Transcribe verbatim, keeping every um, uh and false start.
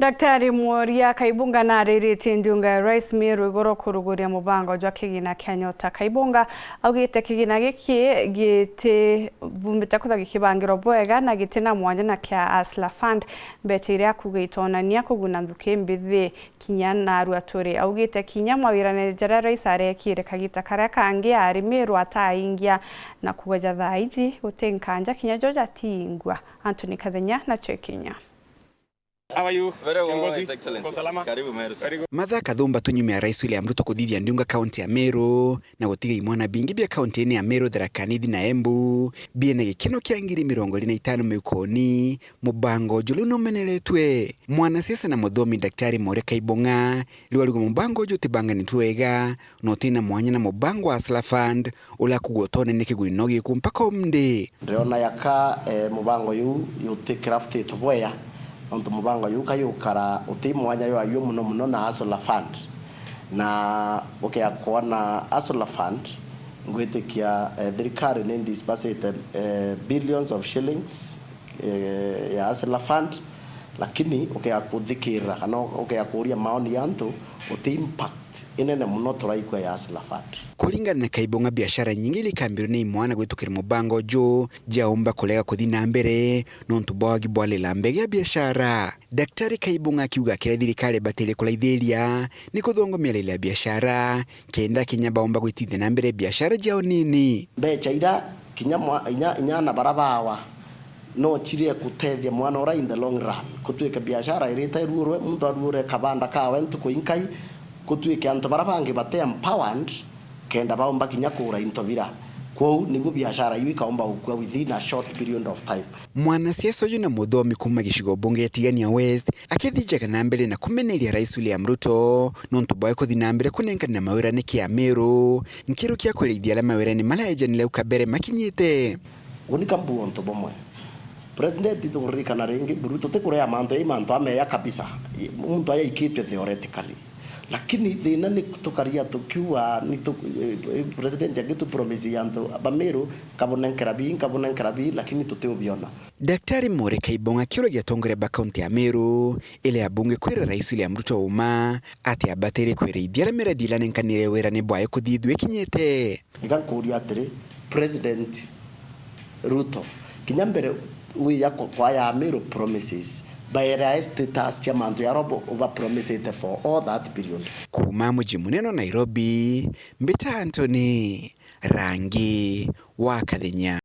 Daktari Mworia Kaibunga nariritie ndiunga ya Rais Meru iguru kuruguria mubango jwa kigina kia Nyota. Kaibunga augite kigina giki gitibumbite kwithwa gikibangirwa bwega na giti na mwanya na kia Hustler Fund, mbecha iria akuuga itonania kuguna nthuki mbithi. Kinya narua turi. Augite kinya mawirane jaria rais arekire kagita karia kangi ari Meru ataingia, na kuuga ja thaa iji guti nkanja kinya jo jatiingua. Anthony Kathenya na Chekinya. How are you? Very well, Kiongozi. His Excellency. Uko salama? Karibu Meru, sir. Karibu. Mathaa kathumba tu nyuma ya Rais William Ruto kuthithia ndiunga kaunti ya Meru na gutiga imwana bingi bia kaunti-ini ya Meru, Tharaka Nithi na Embu, biena gikeno kia ngiri mirongo iri na itano miukoni, mubango uju riu numeneretwe. Mwanasiasa na muthomi Daktari Mworia Kaibong'a riu arauga mubango uju utibanganitwe wega na utina mwanya na mubango wa Hustler Fund uria kuuga utonania kiguni no giku mpaka umndi. Ndiona yaka, eh, mubango yu yuti craftitwe bwea, nontu mubango yu kayukara uti mwanya jwa yu muno muno na Hustler Fund. Na ukea kwona Hustler Fund, ngwitikia, eh, thirikari ni disbursite, eh, billions of shillings, eh, ya Hustler Fund, lakini ukea kuthikirira kana ukea kuuria maoni ya antu, uti impact inene muno turaigua ya Hustler Fund. Kuringana na Kaibong'a, biashara nyingi iria ikambirwe ni imwana gwitukira mubango uju jiaumba kurega kuthi na mbere nontu bwa wagi bwa lela mbega ya biashara. Daktari Kaibong'a akiuga kiria thirikari ibatiire kuraithiria ni kuthongomia lela ya biashara kenda kinya baumba gwitithia na mbere biashara jiao nini. Mbecha ira kinya mwa-, inya, inya ana bara bawa no chire kutethia mwana ura in the long run. Kutuike biashara irite iruurwe, muntu aruure kabanda kawe ntuku inkai, kutuike antu bara bangi bate empowered kenda baumba kinya kuura into bira. Kwou niguo biashara iu ikaumba gukua within a short period of time. Mwanasiasa uyu na muthomi kuuma gicigo bunge gia Tigania West akithijaga na mbere na kumeneria Rais William Ruto nontu bwa kuthi na mbere kunenkanira mawira ni kia Meru, nkiru kia kwirithia aria mawirene maraejanire au kabere makinyite. Unika mbu untu bumwe. President, tukuririkana ringi, buru tutikurea mantu, i mantu ameya kabisa. Muntu aya ikitwe theoretically. Lakini thina ni tukaria tukiuga, ni tu-, eh, eh, president agitu promise antu ba Meru, nkabunenkera bi, nkabunenkera bi, lakini tutiubiona. Daktari Mworia Kaibong'a akiuragia atongoria ba kaunti ya Meru, ile abunge kwira Rais William Ruto uma, ati abataire kwirithia aria miradi iranenkanire wira ni bwayo kuthithua ikinyite. Iga nkuuria atiri, President Ruto, kinya mbere wija ku-, kwaya Meru promises, baere status cia mantu jaria uba-, ubapromisite for all that period. Kuuma muji munene wa Nairobi, mbita Anthony Rangi wa Kathenya.